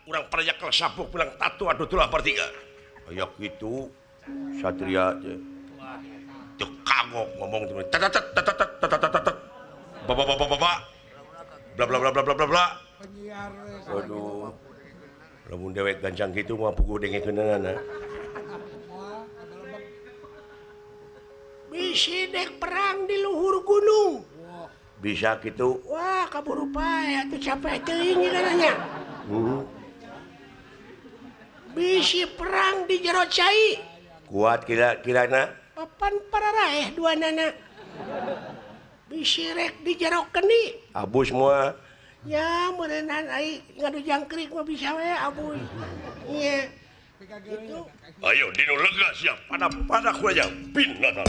Urang parayakel sabuk pulang tatu aduh tulah bertiga. Aya kitu satria teh. Teu kagok ngomong teh. Tat tat tat tat tat tat tat. Ba ba ba ba ba. Bla bla bla bla bla bla. Waduh. Lamun dewek gancang kitu mah puguh dengekeunana. Bisi dek perang di luhur gunung. Bisa gitu. Wah, kaburu pae atuh capek teuing nanya. Bisi perang di jero cai. Kuat kira-kirana. Papan pararaeh dua nana. Bisi rek di jero kendi. Abus semua. Ya, meureunnan ai ngadu jangkrik mah bisa we abus. Iya. Itu. Ayo dino lega siap pada pada ku aja binatang.